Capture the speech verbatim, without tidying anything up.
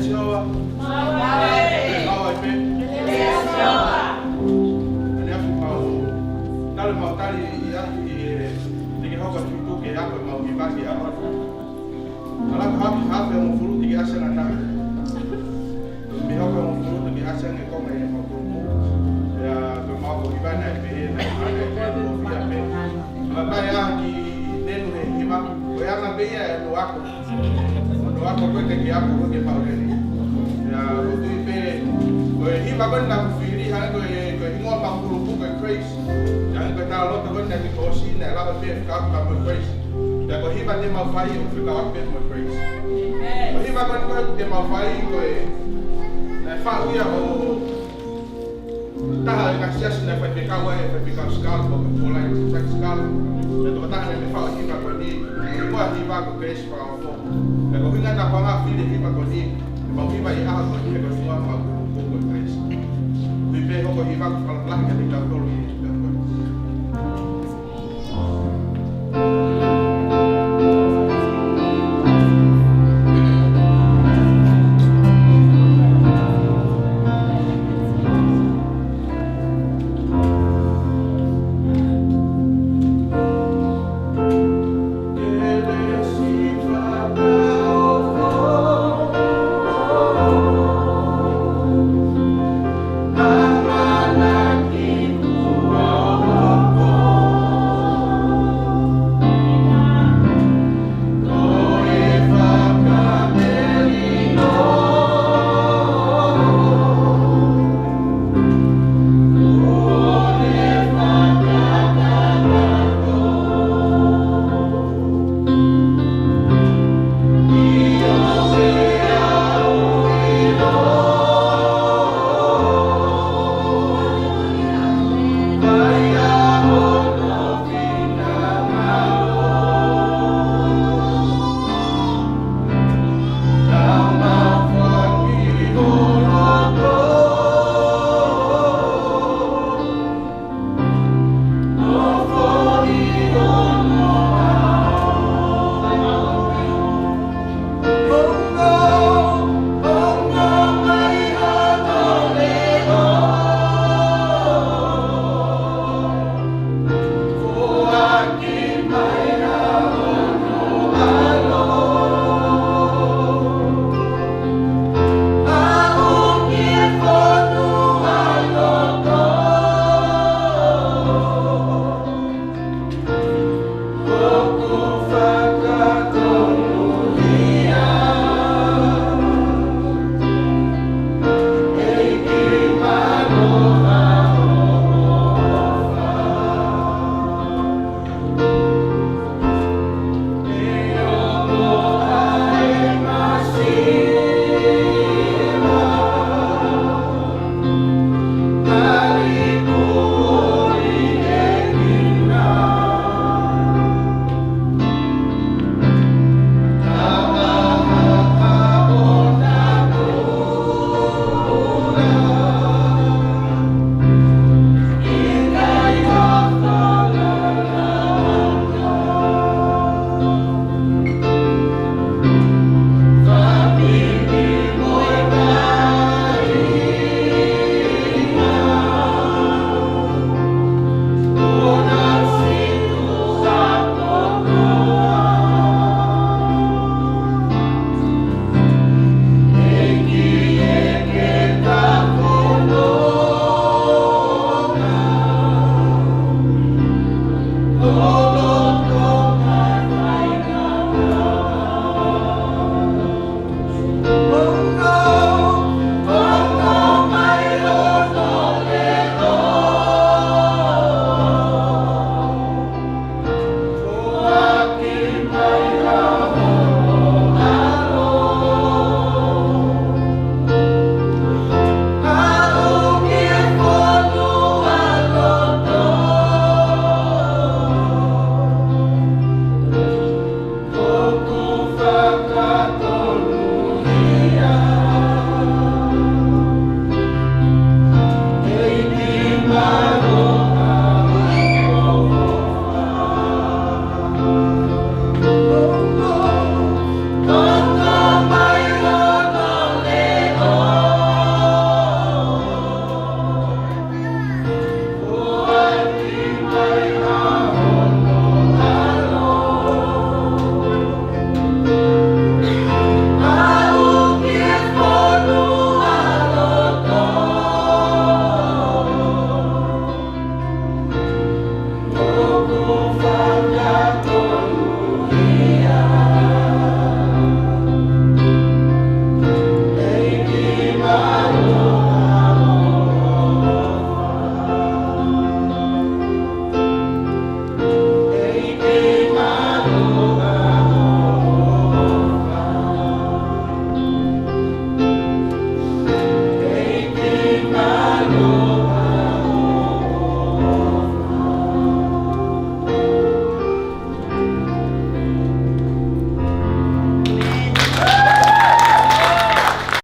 Sio. Mau ai pē. Mau ai pē. Sio. Ane afi mau. Tale mau tali ia ki he, te ke hoko ki tuke ako mau ki vaki a hot. Ala ka hapi hape mo fulu te ke ase ngata. Mihoko mo fulu te ke ase nge ko me mo fulu. Ia, ko mau ko hiva na e pē, na e pē, ko fia pē. Ala mai a ki nenu he hiva. Ko ia na pē ia e no ako. Ono ako ko e ke ako ko ke mau lele. Ia, ko tui pē, ko e hiva ko na fili, hana ko e, ko e hingoa mau kulupu ko e Grace. Ia, ko e tala loto ko na ki kosi, na lava pē ka ka ko e Grace. Ia, ko e hiva te mau fai, ʻoku fika ake pē mo e Grace. Ko e hiva ko na te mau fai, ko e, na e fau ia ʻo taha e ngaahi siasi naʻe faifekau ai, faifekau Sikalo, ko Polai, faifekau Sikalo. Pea tokotaha naʻe fai e hiva ko eni, ko e hiva ko Grace Fakaofo. Pea ko e ʻuhinga naʻa ku hanga fili e hiva ko eni, mau hiva ʻi he ʻaho ko eni, ko e hingoa mau ko Grace. Ui pē hoko hiva ko Fakaofo kiate kitautolu ʻi he